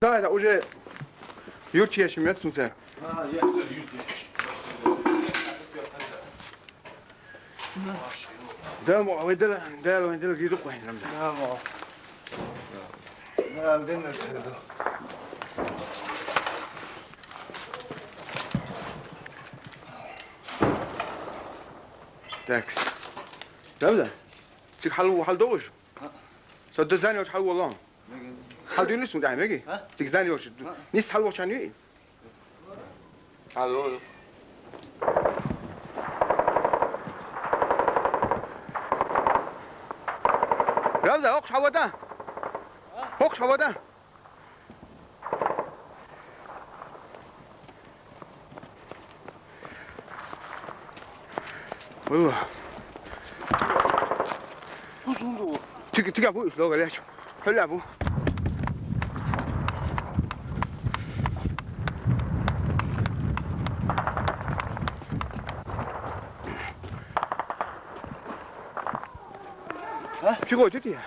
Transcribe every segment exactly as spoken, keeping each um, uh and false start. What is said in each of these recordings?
Да, это уже юрчи яши мет сунцер. А, я тоже юрчи яши. Да, мо, а вы дела, дела, вы дела, гиду кой, нам да. Да, мо. Да, ден да, да. Так. Да, да. Чик халу, хал догуш. Са да зани оч хал валан. Хал дюни сун да меги. А? Чик зани оч. А? Нис хал вачани. Алло. Рамза, хокуш хавада. Хокуш хавада. Валла. Кусунду. Тиги, тиги бу, иш лога леч. Хала бу. Фиго, тетя.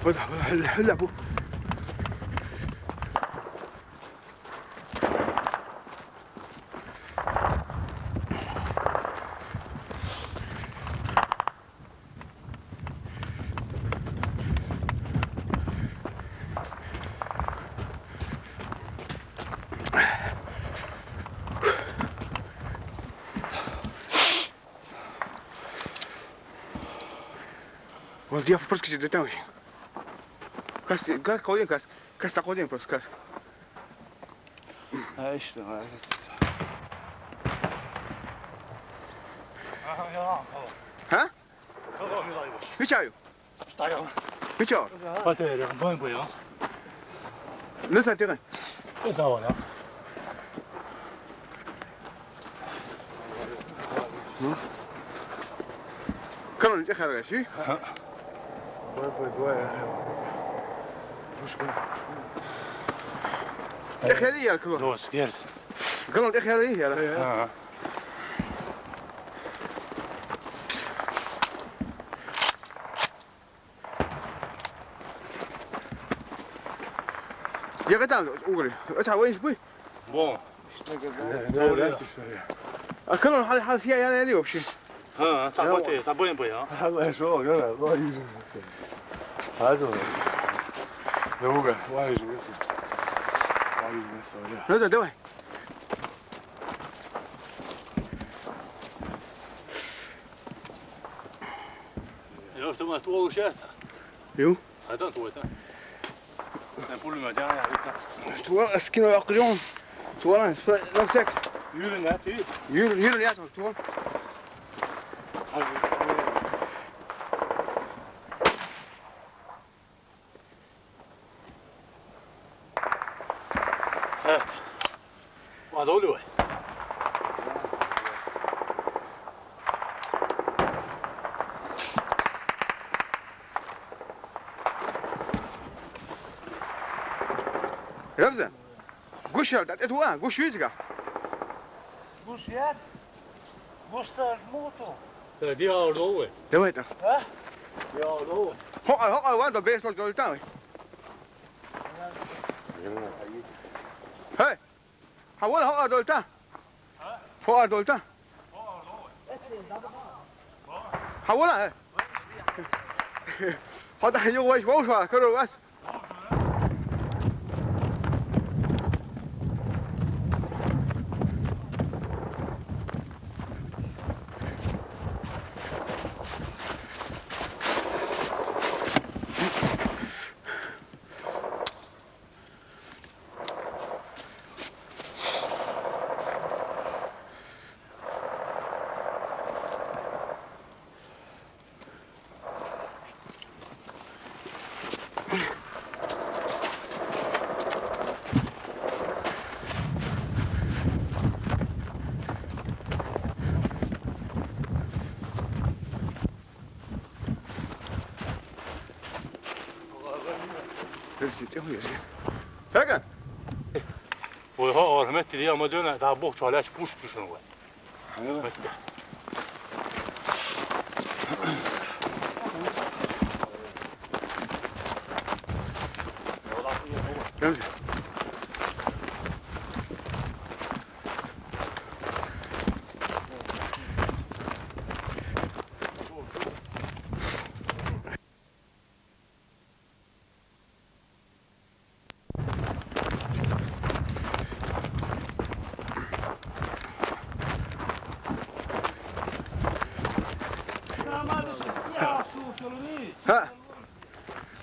Валла, валла, хала, хала бу. Вот я просто кидаю там. Кас, кас, кас, кас, кас, кас, кас. А, иште, а, иште. Ага, я, ага. Ха? Ага, я, я. Мича ю? Иште, я. Мича? Батарея, бой, бой, а. Не сатига. Не савала. Ну. Калон, тӀехьа гӀайси? Пушка. ТӀехьа яр калон. Дос, герз. Калон тӀехьа яр. Ага. Я гатан угри. Ача вайс буй. Бо. Не, не, не, слушай. А калон хал, хал сия я не вообще. Ха, ца боте, ца боем боя. Хала шо, гара, лои. Хазо. Друга, лои же. Лои же, да. Ну да, давай. Я автомат улучшается. Ю? А там твой-то. Пулемёт, я, я, я. Туа скино акрион. Туа, сек. Юрин, я, ты? Юрин, юрин, я, туа. Эх. Ладоли вай. Рамзан, гуш яр, дат эту а, гуш юзга. Гуш яр? Гуш сар муту. Да, ди ордо вай. Давай так. А? Ди ордо вай. Хо, хо, ван до бесло долтан. Хей! Хавал хо долта. Хо долта. Хавал, хе. Хада хе, йо, вай, вай, вай, каро, вай. Пека. Ой, хо, ор, хмет, я ма дёна, да бог чалач пушки шун вай. Хмет. Ha.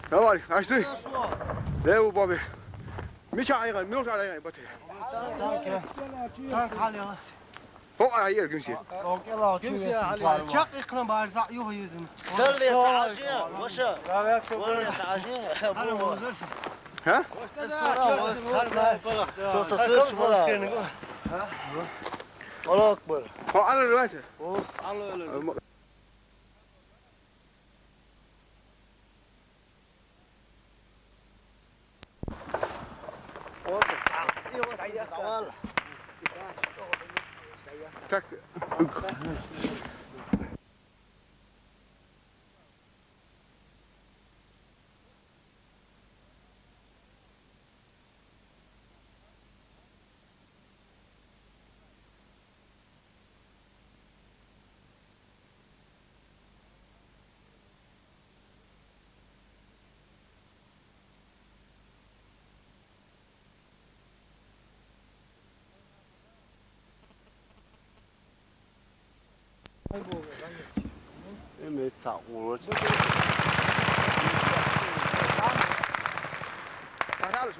Tamam, açtı. Levu babi. Miça aygan, miça aygan batı. Tank hali yalnız. Fok ara yer gümsi. Gümsi hali. Çak ikram bar za yuh yüzüm. Dırlı sağcı, boşa. Dırlı sağcı. Hadi olursun. Ha? Çosa söz var. Allahu Akbar. O alır varsa. O alır. Так.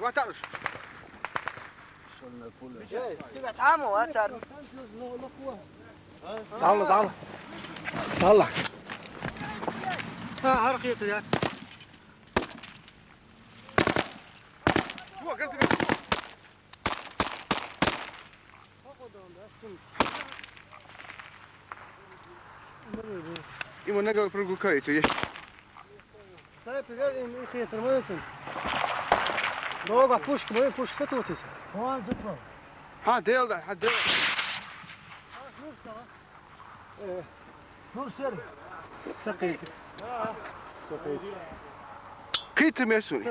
Vatandaş, vatandaş. Dalla, dalla. Dalla. Ha, hareket et. Ima neka pregukajica, ješ. Daj, privedem ih je trmojicom. Droga, puška, moje puška, sve tu ti se. Ha, del da, ha, del. Nur seri. Sakit. Kıtı mesul.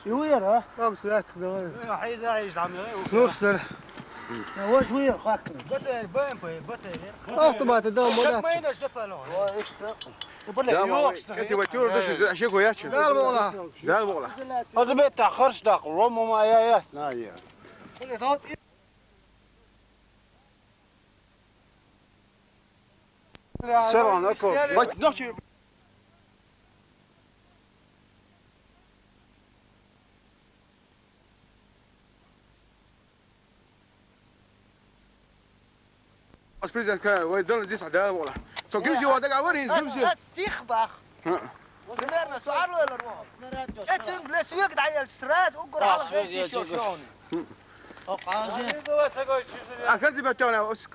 Yuyer ha. Bak suya tıkla. Nur seri. Ya, hoş bu yer, bak. Beter, ben pay, beter. Altı batı da mola. Çakmayın da sepalon. Yok, انت بتقول ده شو، شو كوياتشو؟ Dal mola. Dal mola. Hadi be, ta hırç da, romo ma ya ya. Na ya. Sevan, ako. Bak, nasıl? As prezident ka, vay, dal dis adal wala. So kim ji wadak awar hin kim ji. Sikh bak. Primärno sual weler wo. Etsin bile süyek dayel strat ugur ala süyek geçiyor şu an. O qaji. Akar di betona os.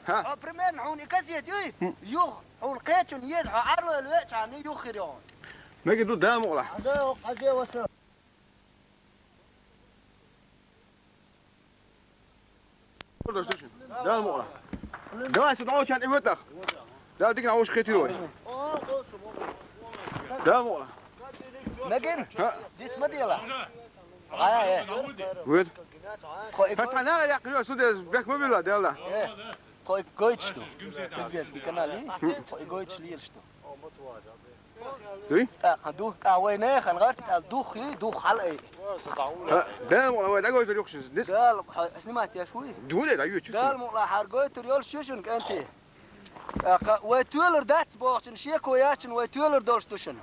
Ha. Primär hun ikasiyet yuy. Yuh. Hun qechun yed ha arwel we chani yuh khirion. Megi du dam wala. Qaji, qaji wasa. Давай сюда очень и вот так. Да, ты на уши хотел. Да, мола. Нагин? Ха? Дис мадила. Ай, ай. Вот. Хо и Пацана я крю сюда бек мобила дела. Хо и гойчту. Пиздец, не канали. Хо и гойч лил что. Дуй? Та, ду, та вай не хан гарт, та дух и дух хал ай. Ха, да, мола вай да гойч юхшиз. Дис. Гал, снимать я шуй. Дуй да ючи. Гал мола хар гойч юл шушун канти. Аха, вай тюлер дац бохчин, шеко ячин вай тюлер долш тушин.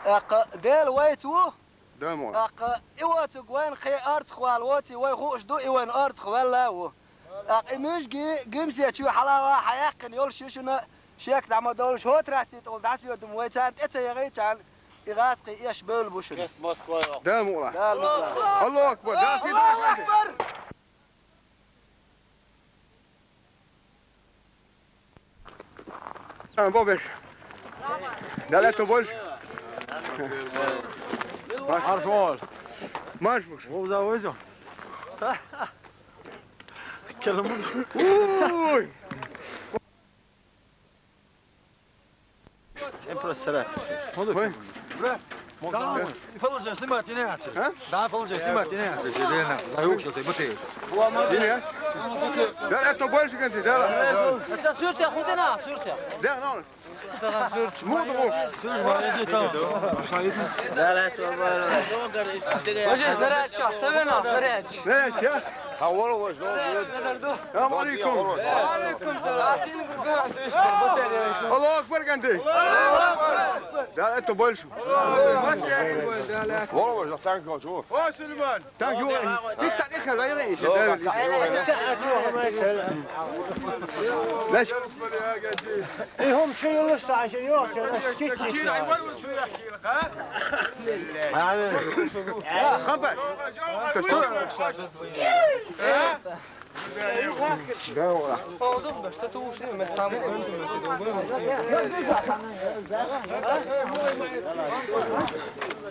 Аха, дел вай цу. Да, мола. Аха, и вацу гвайн хе арц хвал воци, вай хуш ду и вайн арц хвал ла ву. Аха, и муж ги, гимсе чу халава хаяхкин йол шишуна, шек дама дол шот расти тол дас йодум вай цан, эца ягай чан, и гас хи еш бөл бушин. Ест Москва йо. Да, мола. Да, мола. Аллаху акбар. Да, си Аллаху акбар. А, Бобик. Далее то больше. Марш вол. Марш вол. Вов за войзо. Келемун. Уй. Эн просто сара. Ой. Положи, снимать, не надо. А? Да, положи, снимать, не надо. Да, я сейчас и бутыль. Денис. Да, это больше, как ты, да? Сейчас сюрте, хуй ты на, сюрте. Да, ну. Муду. Сюр, сюр, сюр, сюр. Ложись, наряд, чё, что вы нас, наряд? Наряд, чё? Салам алейкум. Аллаху акбар, Канди. Да, это больше. Вова, за танк хочу. О, Сулейман. Танк, Юра. Ты так и хала, Юра, если да. Знаешь, и هم شنو لسه عشان يوقف، بس كيف يصير؟ Амин. Хапа. Да, ура.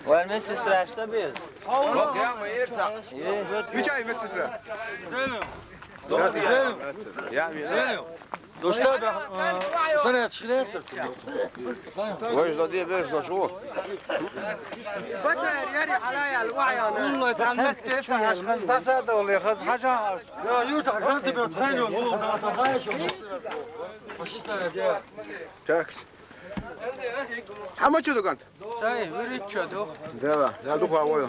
Ва медсестра что без? Yok ya, mı yersa? Üç ay medsetra. Ya, ya. Dostlar, e, sana çıkıyor. Vay, da diye bir saçı o. Vallahi zahmet değil, sen aşkın tasarda oluyor, kız hacı. Ya, yürü, tak, ben de bir tane yol, yol, daha sonra kayış yol. Faşistler ya. Taks. Ama çocuk ant. Say, yürü, çocuk. Deva, ya, dukha, oyo.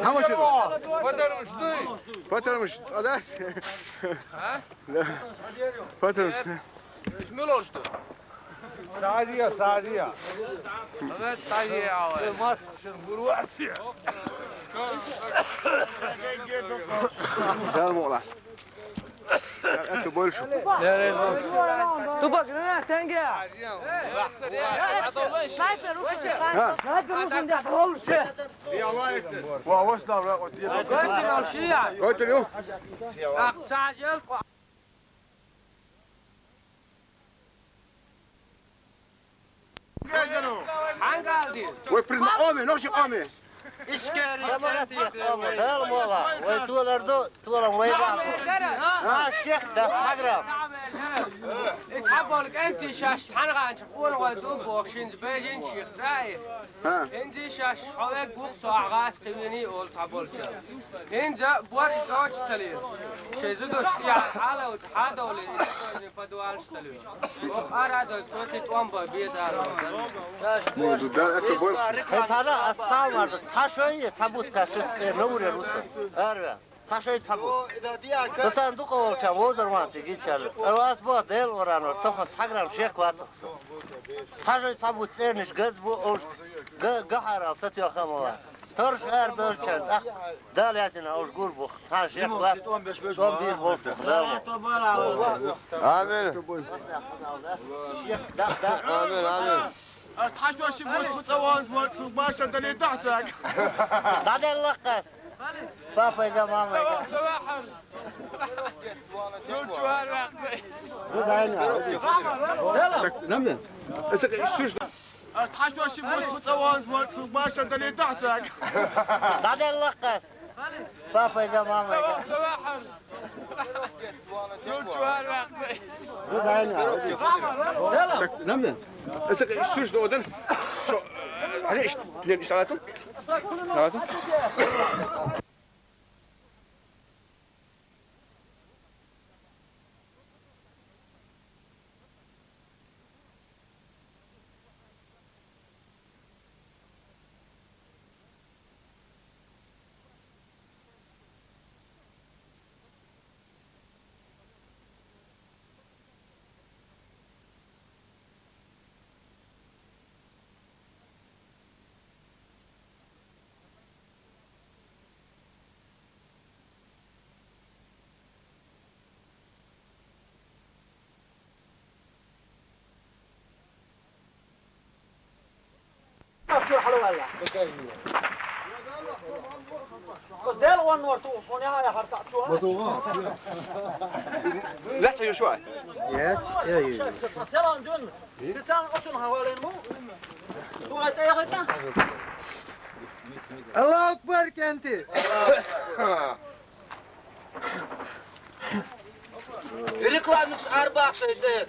Ama çocuk. Patarmış, duy. Patarmış, adas. Ha? Patarmış. Smil oluştu. Sadiya, Sadiya. Evet, Sadiya abi. Olmaz, şimdi burası ya. Gel oğlan. Gel, et больше. Nereye? Tupak, ne, tenge? Снайпер, русский снайпер. Ha? Снайпер, русский, да, лучше. Götür, al, şey ya. Götür, yok. Bak, sadece Hangi aldı? Ve prin ome, noşi ome. Samolat ya, ome. Dal mola. Ve tuolar do, tuolar ve ba. Ha, şek da sagram. Hiç habolik enti şaş hanganç. Onu ve do boşin bejin şik zayıf. Ha. Enti şaş havek guk soğaz kıvini ol sabolça. Enti borç doç tali. Şezi doşti ya hala hadoli. Подвал, что ли? Ох, ара да, тридцать он бо, бедал. Ну, да, это больше. Хетара астал марда, цашой, табут качес, э, наурен уса. Арве, цашой табут. Тасан дука волча, возор ман тиги чар. Алас бо дел орано, тохан цаграм шек вацса. Цашой табут, церниш газ бу, ош, га, гахарал, сатё хамова. Торш ар бөлчен, ах, дал ясина, ош гур бух, цан шек ват, он бир бол бух, дал. Амин. Да, да. Амин, амин. Аш ташо ши бу цаван бу баша дали тахсак. Да, да, лакас. Папа ига, мама ига. Ду дайна. Так, нам да. Эсэ шуш. Аш ташо ши бу цаван бу баша дали тахсак. Да, да, лакас. Папа ига, мама ига. Ду дайна. Так, нам да. Эсэ шуш додан. Со, аре иш, не иш алатын. Алатын. لا تيجي شوي. يا، يا، يا. Аллаху акбар, кенти. Рекламник арбах шейте.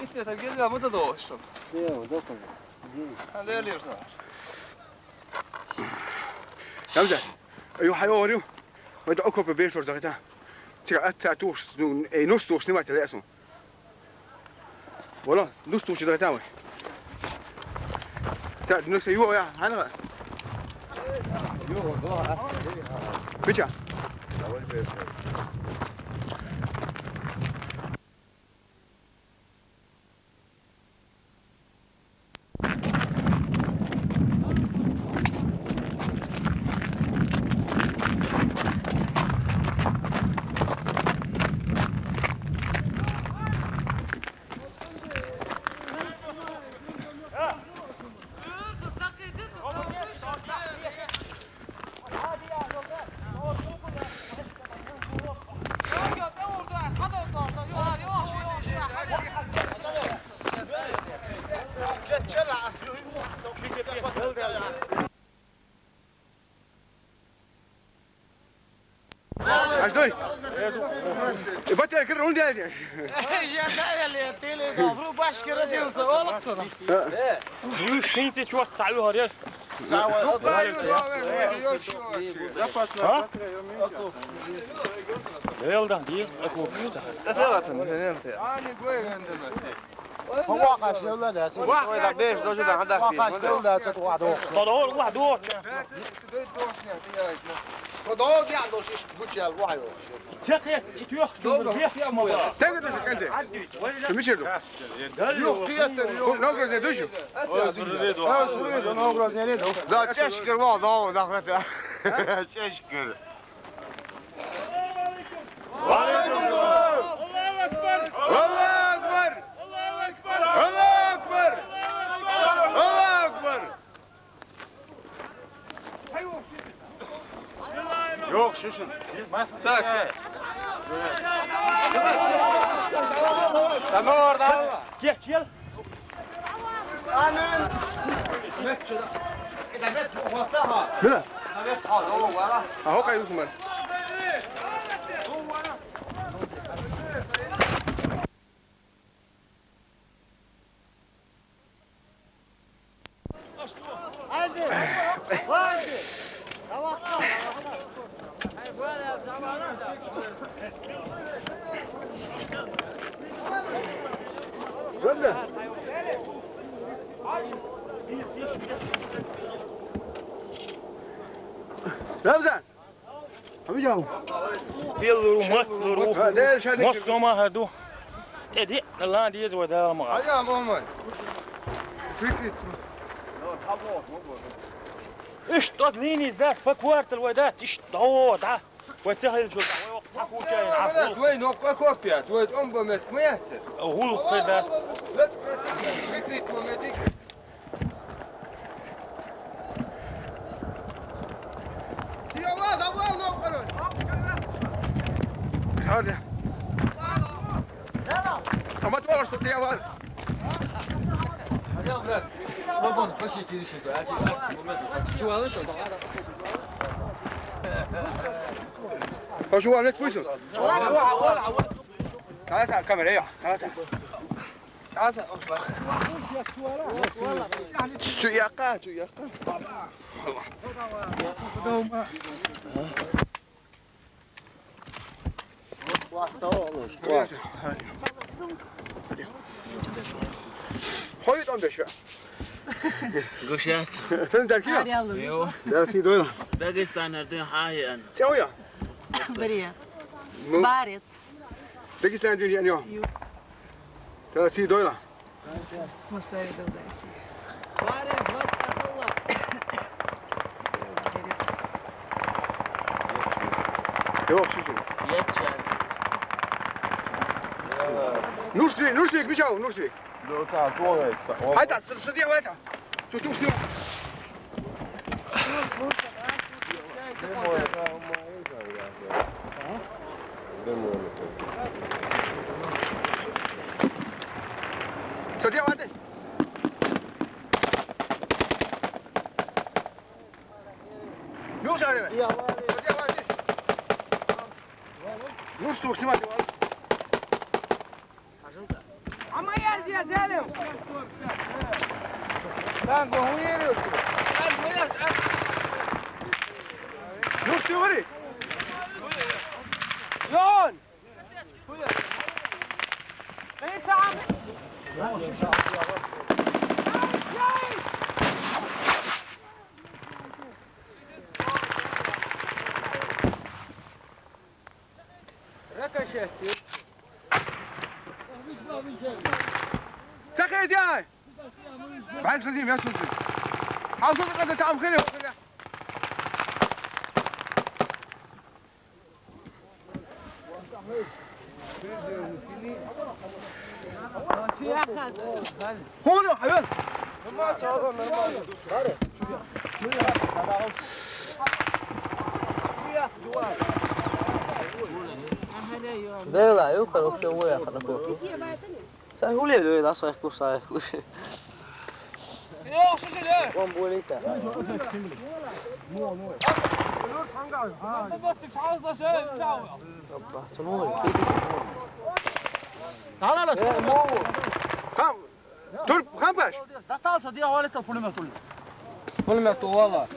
Итт метр гел, ма ца догӀуш. Йо, доккха. Хьан дер леш нах. Рамзан, ю хьайогӀар ю. Вай да окопа бешвар дагӀита. Цига атта тухуш, ну, эй, нус тухуш снимать леасун. Вала, нус тухуш дагӀита вай. Та, ну, се ю я, хьана. Бича. Аж дой. И батер кир рун дядя. Жа дая ле, ты ле, добру башки родился, олух тона. Вы шинцы чё, цалю горел? Эл да, диз, окопишта. Вахаш левла да. Вахаш левла да. Подор вах доча. Подор я дошиш бучал вах. Чакет, и тюх, чё, бех, чё, моя. Тенге доши кенде. Аддит, вай. Шумичер ду. Юх, киятер, юх. Ногрозне доши. Ногрозне реду. Да, чешкер вал, да, да, да. Чешкер. Аллаху акбар! Аллаху акбар! Аллаху акбар! Аллаху акбар! Йо'къ, шуша. Так. Тамор, давай. Геч, ел. Мина. Аха, кайрусман. Рамзан! Хьамидяу. Пел луру, мац луру. Ха, дер шадик. Мос сома хӀарду. ТӀеди, Аллах деза вай Дала ма гӀа. Хьая, Мухаммад. Фикри. Ишт тӀоз линии дац, по квартал вай дац, ишт дӀо, да. Вай ца хилча, вай вакъ цхьа кучай, а, вай нокъа копият, вай тӀом ба мет ма яцар. ГӀулакх дац. Фикри, ма метик. Амма товарищ, тут я вас. Вагон, пошли, ты реши, а ты, а ты, чувал, что? Пошел, валет, пусть он. Каласа, камера, я, каласа. Чу якка, чу якка. Хойут он беша. Гошат. Сен дарки? Ариалу. Йо. Да, си дойла. Дагестан ардын хайян. Цеуя. Барет. Ну. Барет. Дагестан дюрья нё. Ю. Та си дойла. Масари дойла си. Йо, шиши. Яча. Нурсвик, Нурсвик, Мишау, Нурсвик. Айта, сыр, сыр, айта. Чё ты усил? Садя ваты. Ну, жаре. Садя ваты. Ну, что, снимать его? А мы я здесь. Зелим. Танго хуйри. Душ ты вари. Йон. Битам. Рикошет. Цахиль дяй! Бак шазим, я шазим. Хавсу да када цам хире. Хули, хавел. Дела, ю, короче, воя, хана. Сай хули, да, сай курса, сай хули. Вон болиса. Опа, чему? Там, тур, хампаш. Достался, где валится пулемёт. Пулемёт, вала.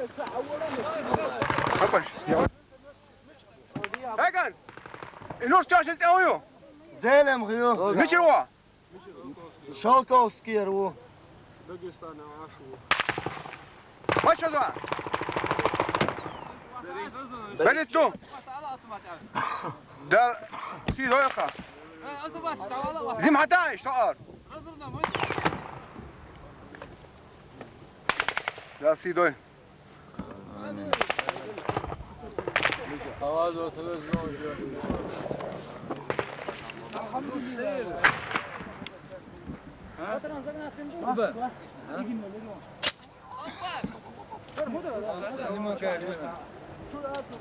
Хампаш. Эган. Инуш тёшин цеую. Зелем гыю. Ничего. Шелковский ру. Дагестан ашу. Маша да. Берет ту. Да, си дойха. Зим хатаеш, что ар. Да, си дой.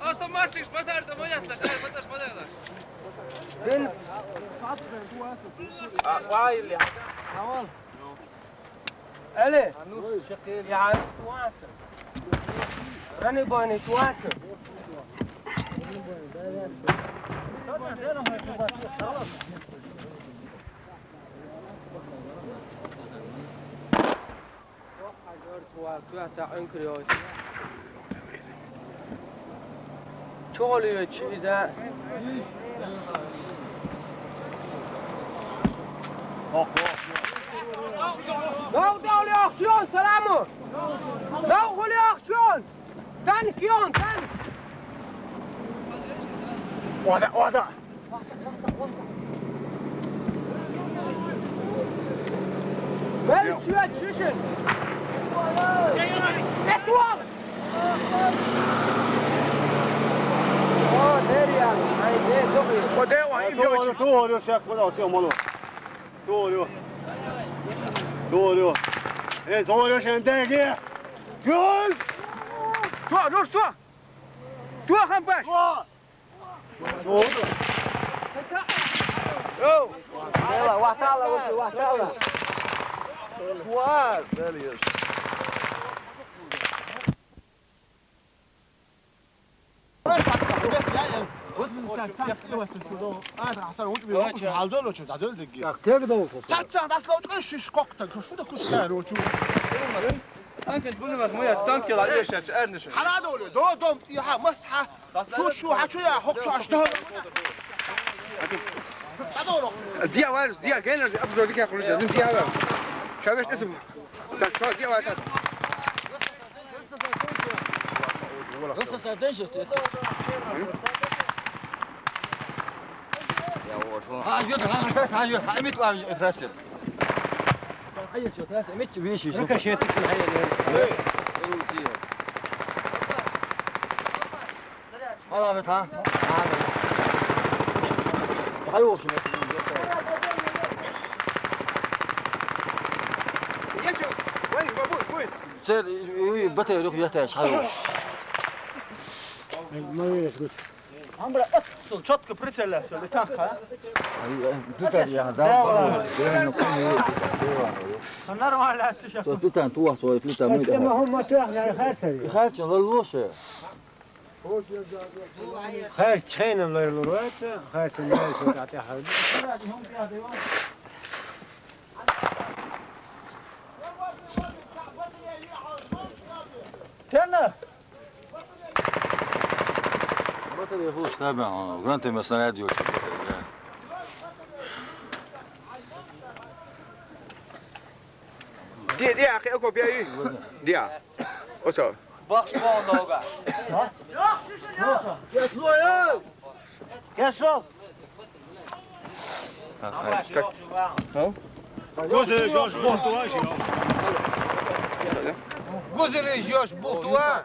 Автоматчик, пожар, там моя, пожар, пожар. Бен. А, вай, Илья. Эле, я туватыр. Рани бани туватыр. Чё ли чё за? Дав, дав, ли ахчон, саламу. Дав, хули ахчон. Танк ён, танк. Ода, ода. Бери чуя чишин. Этуал. О, дерья. Ай, не, добрый. Оде, ай, Doğru, doğru, şey, bu da şey, malı. Doğru. Doğru. E, doğru, sen de gel. Gel. Туа, Руш, туа! Туа, хампаш! Туа! Туа! Йоу! Ела, ватала, вообще, ватала! Туа! Белиеш. Танк, дас лоуч, шиш кокта, шуда кучка, рочу. Танк, буны вар, моя танк, ела, ешач, эрниш. Хана доле, до, дом, и ха, мас, ха. Слушай, хочу я, хочу, а что? Диа варис, диа генер, обзор диа кулиса, зин диа вар. Шавеш тесим. Так, что, диа вар, так. Просто садишь, я тебе. Я вот, вот. А, ё, да, да, да, ё, а, имеет вам, э, трассе. А, ё, всё, трассе, имеет, видишь, ещё. Рикошет, ё. Ала, бета. Ай, в общем, это. Я чё? Вань, бабуль, вань. Цер, и, и, бата, рух, я тебя, шару. Молодец, гуд. Чётко прицелился, летаха. Тут я, да, да, да. Нормально, ты щас. Тут, тут, тут, свой, тут, там, мы, да. هم ما توقع خير سري. خير، شو، لا، لا، شو. خير، شينا، لا، لا، لا، خير، شو، لا، شو، تعطي حاجة. Хуш, табиан, гранатомёт снаряд ёчу. Де, де, ахи, окоп яй. Де. Осо. Бахш бон дога. Кешо. Гузель ёш бутуа. Гузель ёш бутуа.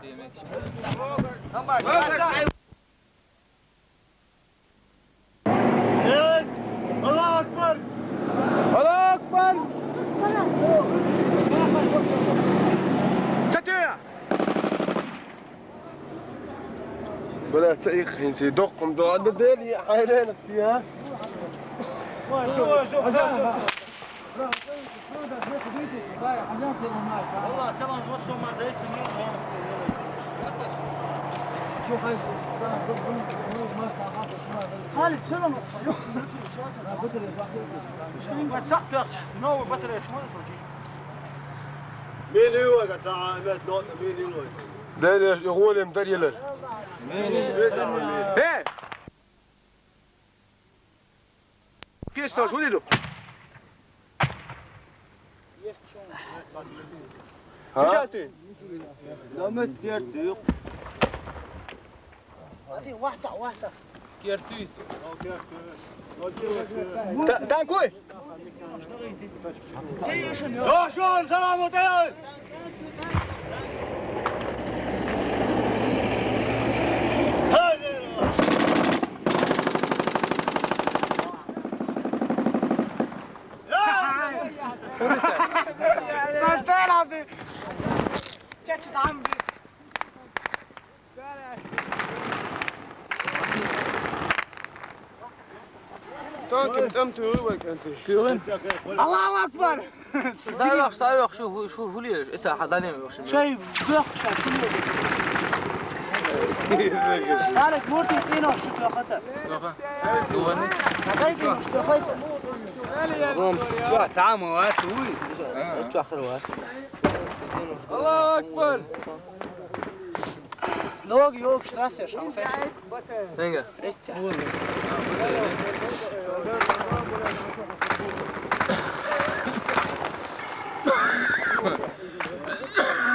Аллаху акбар! Аллаху акбар! Чатуя! Бля, це їх хінці дохом до Аделі, а Ірена стія. Дядя, я голем, Дарья. Э! Песо, худи ду. А? Печати. Намет дерт юк. Ати, вахта, вахта. Кертис. Та-, танкуй! Ошон, салам отель! Санталады. Чачы там. Токим там тюрю ваканты. Аллаху акбар! Ставёк, ставёк, шу, шу, хулиеш, эца хаданем ёшим. Шай, бёх, шай, шу. Тарик, муртин цынош, шу, тёхаца. Тёха. Тёха. Адай цынош, тёхаца. Ром, шу, цама, а, туй. Чахру, а. Аллаху акбар! Лог, ёг, штрассе, шансеш. Тенге. Эстя.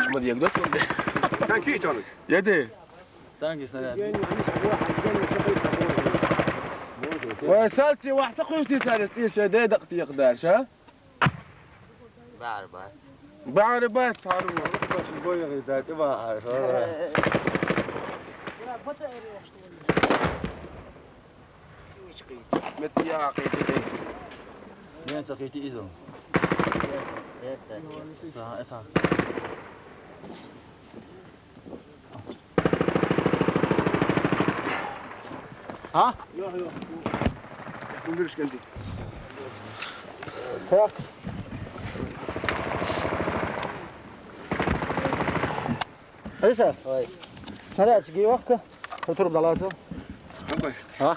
Шмат як дот сонде. Танки чонук. Яды. Танки снаряд. Ва салти вахта кушти тарис, иш, яды дакъти якъдар, ша? Барбат. Барбат, хару. Баш боя да, тиба, хару. Мет я, кити. Мен са кити изо. Са, са. Ха? Кундуриш кенди. Так. Алиса. Ой. Снаряд, чиги вахка. Отуруп далазо. Давай. А?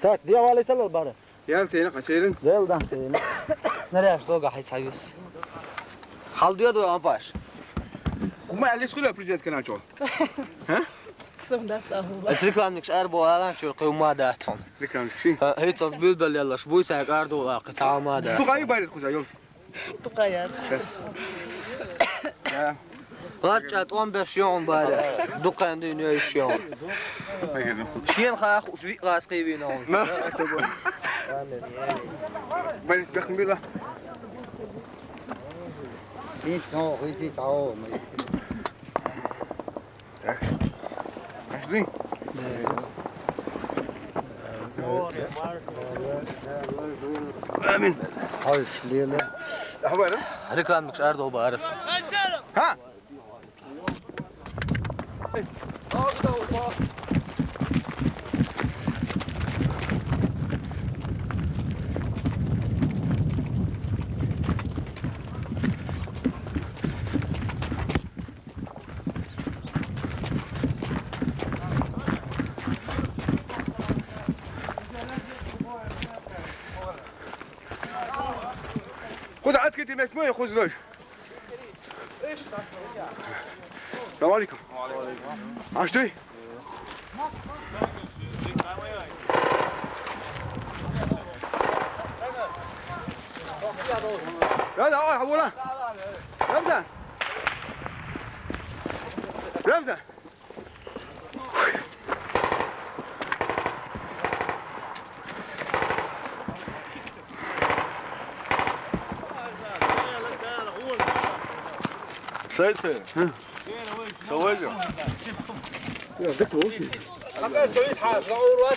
Так, дьявол, это ло бара. Ял тейна, къачайрын. Дел дан тейна. Снаряд, что, гахай, союз. Халдуя, дуя, ампаш. Кума, алис хула президент канал чо. Ха? Ксам да цахула. Эс рекламник шар бо алан чур къыма да цон. Рекламник ши. Ха, хей цаз бил бел яла, шбуй са кар дола, къытама да. Тухай байрет хуза, ёл. Тухай яд. Я. Ларчат он беш ён баре. Дукан дюнья иш ён. Шен ха хуш ви газ кивин он. На, это было. Байрет бехмила. Ит сон, ит ит ао. Так. Пошли. Амин. Хош, леле. Ахвара? Рекламник шар долба арас. Ха? Худ аткити мекмуй, худ лой. Салам алейкум. Ашты? لا، لا، روح، حولها. رمزة. رمزة. سيد. سويجو. يا دكتور، وش؟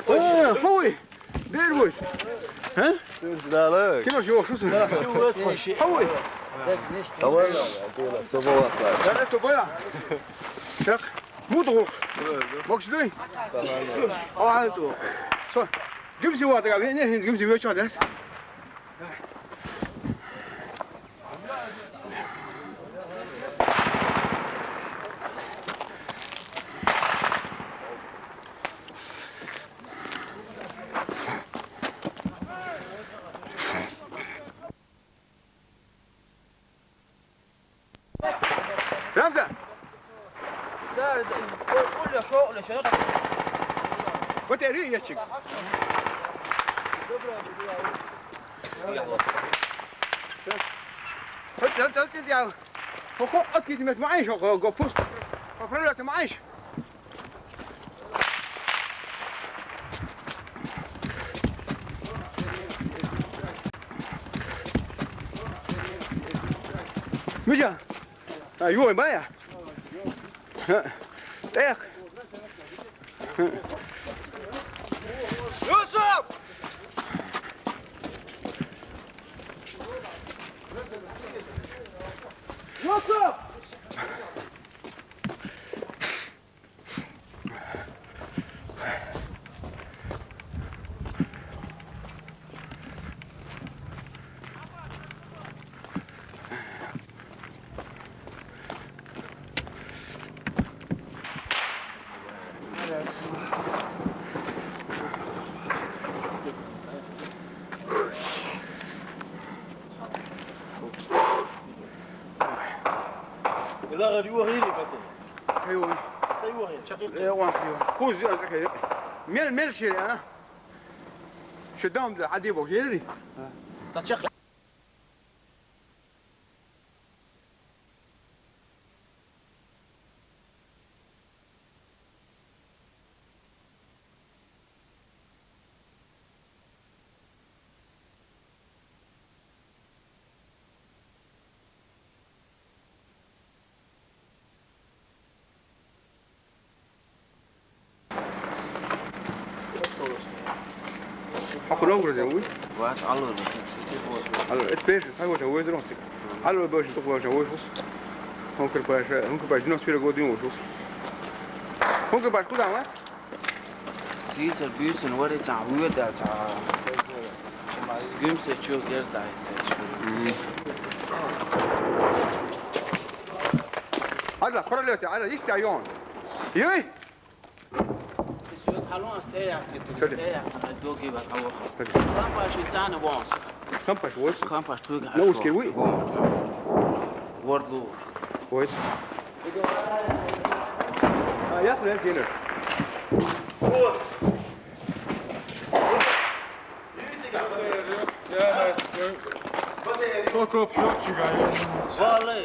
آه، خوي. دير وش؟ ها؟ لا، لا. كيف شو، شو اسمه؟ خوي. خوي. لا، لا، تو بولا. شق. مو تغوخ. ماكش دوي. آه، هاي تو. صح. قم سوا تقابل، هنا هند قم سوا شو ده؟ رمزة. قول له شو، قول له شو. وتعري يا شيخ. هل، هل، هل تدعو؟ هو، هو، أكيد مت معيش، هو، هو، هو، فوست. هو، فرلت معيش. مجا. أيوه، بايا. إيه. يوسف! يوسف! لا، غير يوري لي بعدين. ايوا. ايوا، شقيق. ايوا، ايوا. خوز يا زكي. ميل، ميل شيري، ها؟ شدام ده عدي بوك، شيري. تشق. حق الأمر زوي. وات على الأمر. على الإت بيش، هاي وش هو زرون تك. على البيش، تقوى وش هو فص. هون كل باش، هون كل باش ناس فيها جودين وش فص. هون كل باش كل عمات. Sīsar būsen var tā uodāts, ā, gumse čū gertai. هذا قرا له تعالى يستعيون. يوي. Sūk halons tejā, tejā, tejā, dogī var hawā. Kampaš i cāne vons. Kampaš vons? Kampaš tūk. Nav uz kirwi? Vārdu. Vons. Ā, jā, nē, gēnē. Pakop šočigā, jā. Vālai.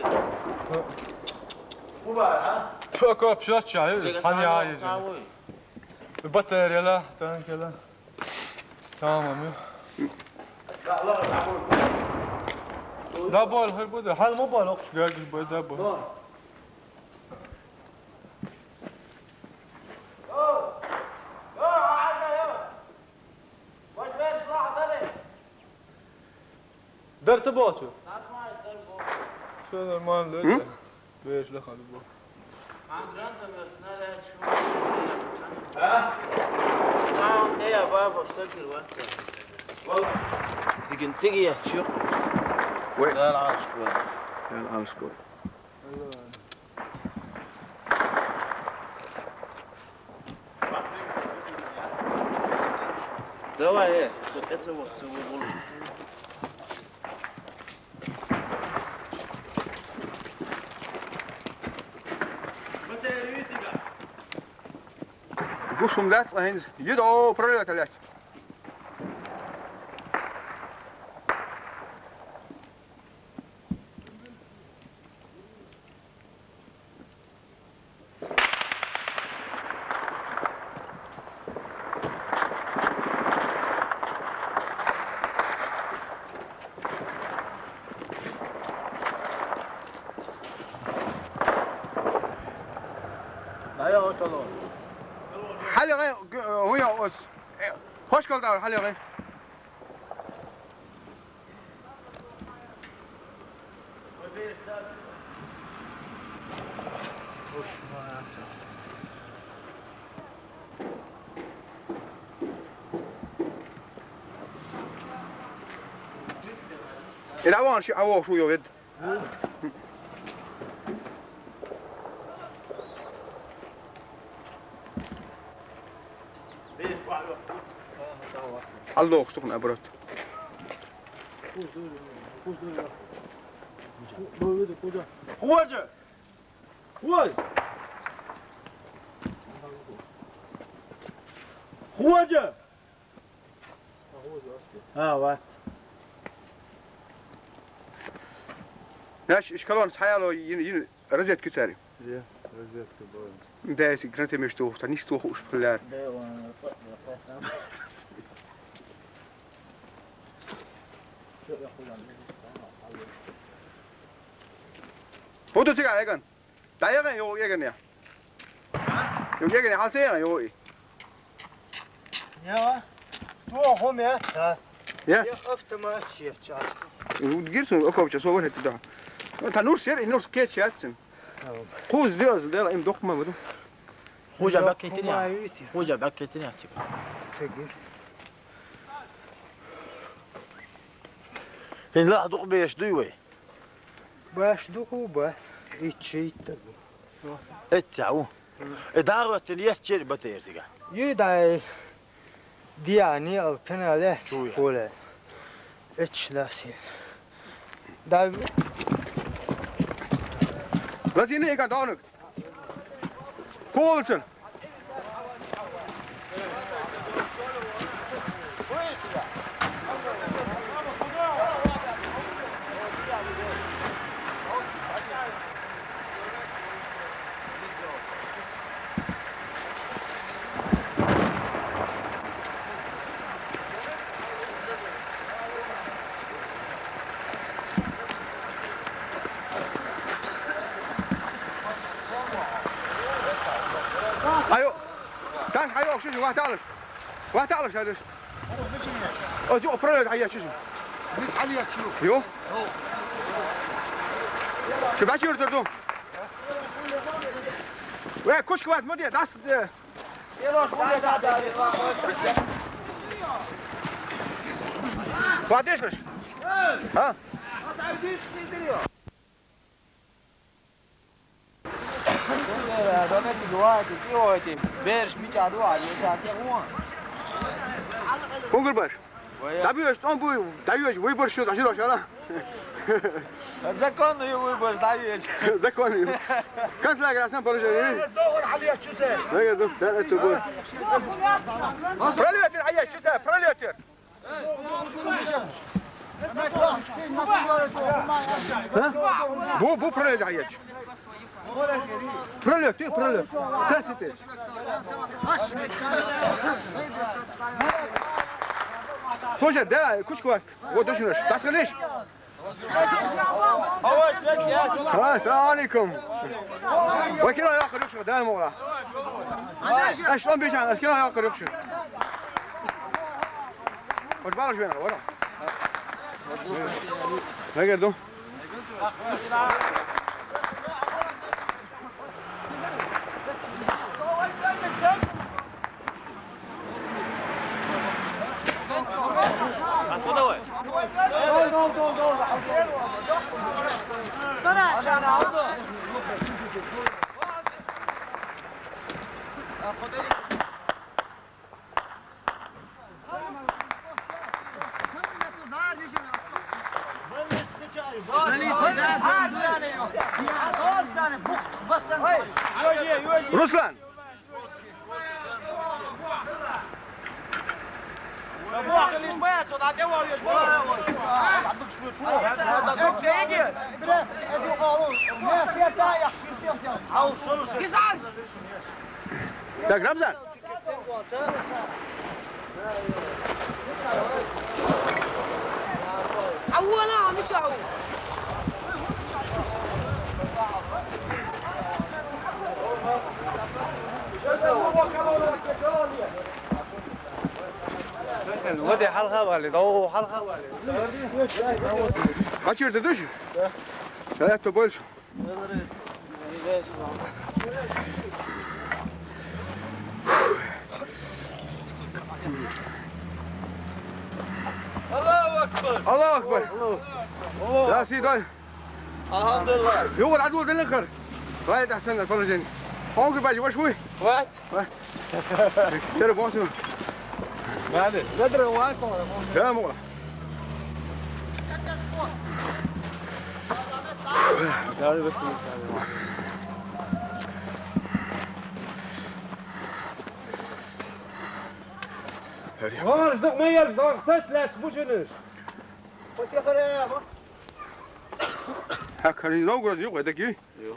Pakop šočigā, jā. Han jāizi. Baterija la, tanke la. Tamam, jā. Dabol, harbud, hal mobile okş gagil bu dabol. Dar tu boçu. Şu normal değil. Hı? Beş la hadi bu. Ha? Tamam, ya baba, işte gir WhatsApp. Digin tigi ya, şu. Wait. Gel al şu. Gel al şu. Давай, э, всё, это вот, всё, вот, вот. Уж хӀума дац, хӀинца. Юда, о, пролёт лаьтта. Хьалегъе, г-, хӀун я оц? Э, хошкал дала хьалегъе. Ила вон ши аво шу йовид. Алло, что на оборот. Хуаджа! Хуаджа! Хуаджа! А, вот. Знаешь, эшкалон схьаяло йин, йин розетка цари. Е, розетка была. Да, если гранатомет что, то не сто уж пуляр. Да, он, вот у тебя, Эган. ДӀаяхьа йогӀу эгана. ЙогӀу эгана хьалсаяхьа йогӀу и. Я. Тохо меца. Я. Я автомат сейчас. Гирсун окопча со вархӀа да. Та нур сер, и нур скетч яцин. Куз диоз дела им дохма буду. Хужа баккетиня. Хужа баккетиня типа. Сегир. Ин ла дук беш дуй вай. Баш духу ба, иччи иттагу. Эццау. Э, дагъваттин ецчер батаертига. Ю дай диани алтана лехц Чуя. Холе. Эч ласи. Дай. Лазини эга донук. Колчун. Айо, тан хайо, шиш, вахталыш. Вахталыш, хадыш. Ози опролет, айя, шиш. Мис хали я чу. Йо? Шу бачир дурду. Ве, кучка ват, моди, дас, э. Хватишь? А? Берш мича дуа, не так я вон. Кунгурбаш. Даёшь, он будет, даёшь выбор, что, а что, что, Законный выбор даёшь. Законный. Как слагера сам положение? Договор, Али, я чуть. Договор, да, это будет. Пролётер, а я чуть, пролётер. А? Бу, бу пролётер, а я чуть. Пролёт, ты пролёт. Тасите. Слушай, да, кучку вот. Вот, очень хорошо. Тасхалиш. Ассаламу алейкум. Ва кина я кырыкшы, дан мола. Ашлам бежан, аскина я кырыкшы. Хош балыш бен, вара. Не герду? Руслан! Так, Рамзан. Води, хьалха валли, дов, хьалха валли. Къачур ду шу? Дале аьтту бойла шун. Аллаху акбар! Аллаху акбар! Дала сий дойла! Алхьамдулиллахь! Югъал Ӏадвал динахар! Вай, тахьсанна положение. Хьонгур бажи, ваш вуй? Вац. Вац. Тера босу. Мали. Ледра вац. Да, мугла. Варж дак маяр дак сат лас бужинус. Хьакхарин логос юкъе дагий? Йо.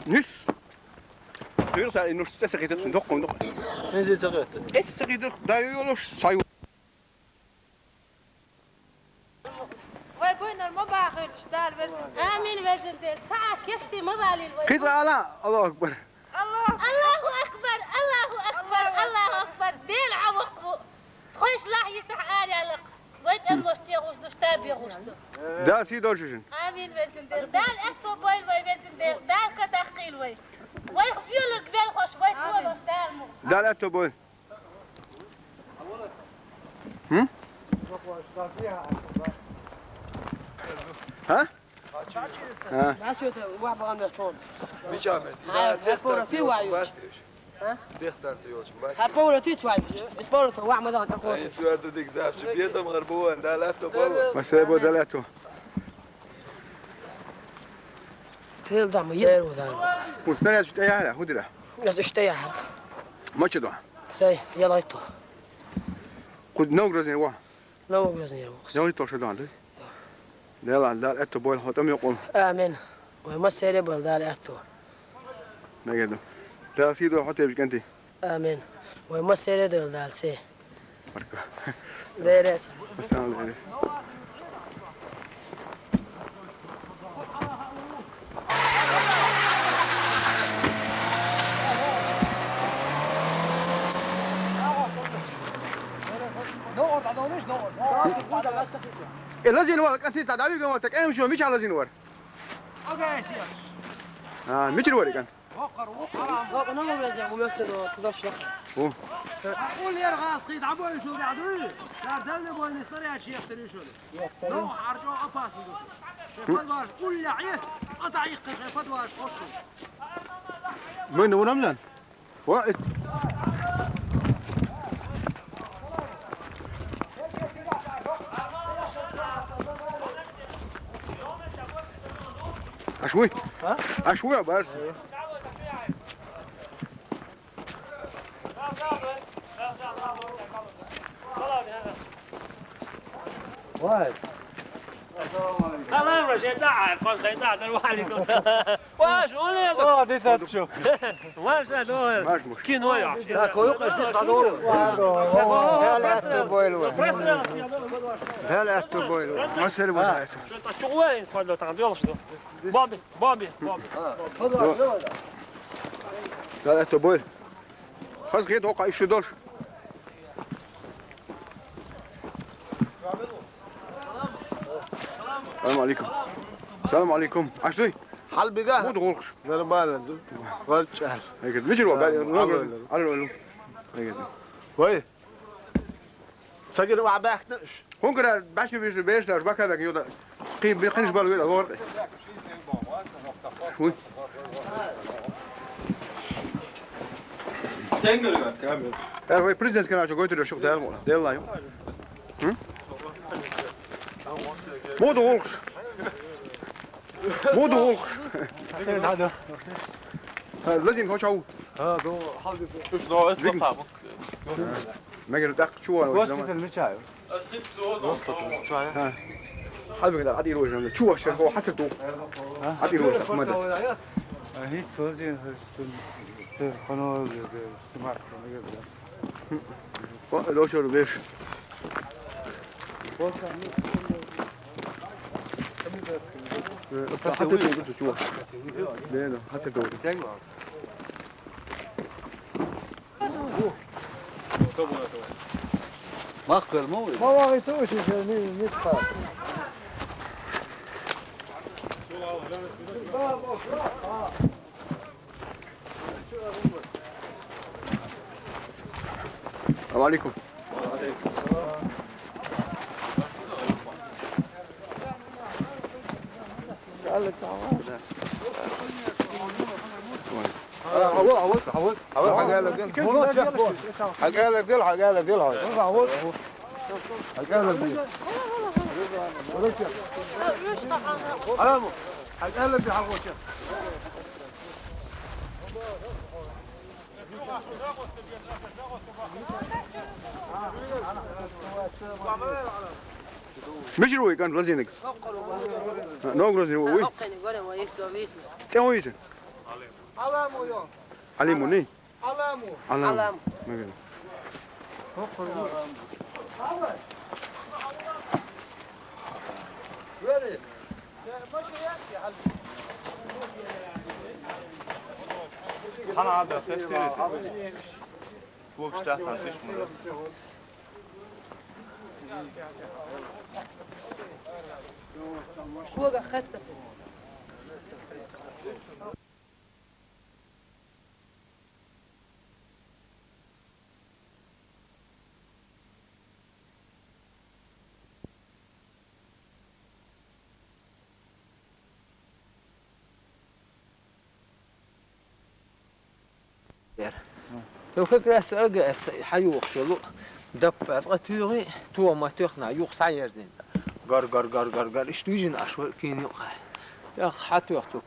Нис. Дуьйру сай нуш цӀе сахийта цун доккхун доккхун. Эзи ца гӀетта. Эси сахийта да йолуш сай. Вай буйнар ма бахилаш, Дала везан. Амин, везан Дела. Цхьа а кести ма валийла вай. Кхиза ала, Аллаху акбар. Аллаху акбар, Аллаху акбар, Аллаху акбар. Дела Ӏа воккхаву. Тхойш лахь йисахь араяла. Вай тӀемалаш тӀегӀуш ду, штаб бегӀуш ду. Дала сий дойла шун. Амин, везан Дела. Дала аьтто бойла вай, везан Дела. Дала кадахкийла вай. Вай хьоьлург велхош, вай толош Дала мугӀ. Дала аьтто бойла. Хм? А? А? Мича мет? Ай, Ира, хьа повара тӀе вай йолчу. А? Дех станция йолчу. Хьа повара тӀе вай йолчу. Ис повара тӀе вай ма дан, тӀаккха. Ай, ис дуьрду диг завча. Бесам гӀар бу ван, Дала аьтто бойла. Ма сай бо, Дала аьтто. Тел дама ер ву дан. Хьун снаряд тӀе яхьара, хӀун дира? Ас иштта яхьара. Мача до? Сай, ялгӀайтто. Кху Новгородзин ву? Новгородзин ву. ЯлгӀайтто шу дан, ду? Дела, Дала аьтто бойла хьо тӀом йокъул. Амин. Вай массаре а бойла Дала аьтто. Мегар ду. Дала сий дойла хьо, тевжа кӀанти. Амин. Вай массаре а дойла Дала се. Марка. Дерес. Ассаламу алейкум. Э, лазийна вала, кӀанти цхьа дӀавигна вала, цхьа кӀайма шо мичахь лазийна вара? А, мичара вара и кӀант? Воккхар ву, хьарам. Воккха, ну, везде, ву меттиг, тудаш лаха. Ву. Хьан уллера гӀазкхий дӀабойла шу баьхьа дуй? Ша далла бойна снаряд шехтар ю шуна. Ну, хьарчо опасно ду. Шайн подваж уллехь эц, цкъа дӀаиккхи шайн подваж хӀотту. Муьйна ву Рамзан? Ва, эт. Аш вуй? А? Аш вуй, а барс? Вай. Салам, Рашид, да, ай, кон дай, да, да, ва алейкум салам. Ва, шо ле, да? О, ди тат шо. Ва, ша, да. Кино я. Да, кой къарси къадор. Дала аьтто бойла. Дала аьтто бойла. Ма сер бойла. Шо та чугула инс падло тан дёлш до. Баби, баби, баби. Дала аьтто бойла. Хаза хетта хӀокху иштта долуш. Салам алейкум. Салам алейкум. Аш дуй? Хьал бигахь? Муха гӀуллакхаш? Нормально ду. ВарчӀар. Эгер, мичара ван? Алло, алло. Эгер. Вай. Ца гира ваха баьхкина уьш. ХӀунда гира баьшка вижу бераш даш бака веган юда? Кхин, кхинаш бала вира, вор. Уй. Э, вай президентский канал чу гойтур шу, Дела мо, Дела ю. М? Муха гӀуллакхаш? Муха гӀуллакхаш? Ха, лазин хоча у. Ха, до, халби. Уж до, это Вигн. Папа. Мегер дак чуа, Гос заман. Питер мичаю. Гос Питер мичаю. Ха. Халби да, ади рожан. Чуа шер хо хасер ду. Ха? Ади рожан, мадас. А, хит лазин, хостун. Тер хано, тер, тер, марк, мегер да. О, лошор веш. Э, хасер ду, чуа. Да, да, хасер ду. Мах квел мо? Ма ваги ту уси не, не тха. Салам алейкум. Ала, ала, ала, ала, ала, хагала дел. Хагала дел, хагала дел, ала. Хагала дел. Аламу. Хагала дел, хагала. Мижир вай кан розинг. Ног розинг вай. Цен вай. Алиму, не? Алам. Алам. Мегер. Хана ада фестиваль. Бу штат артыш мурат. Бога хатта. Тохак рас ага ас хьаюхшалу даппа аз къатуьгъи, тума тохна юх саерзин. Гар, гар, гар, гар, гар, ишту жин ашва кини юха. Я хатух ту.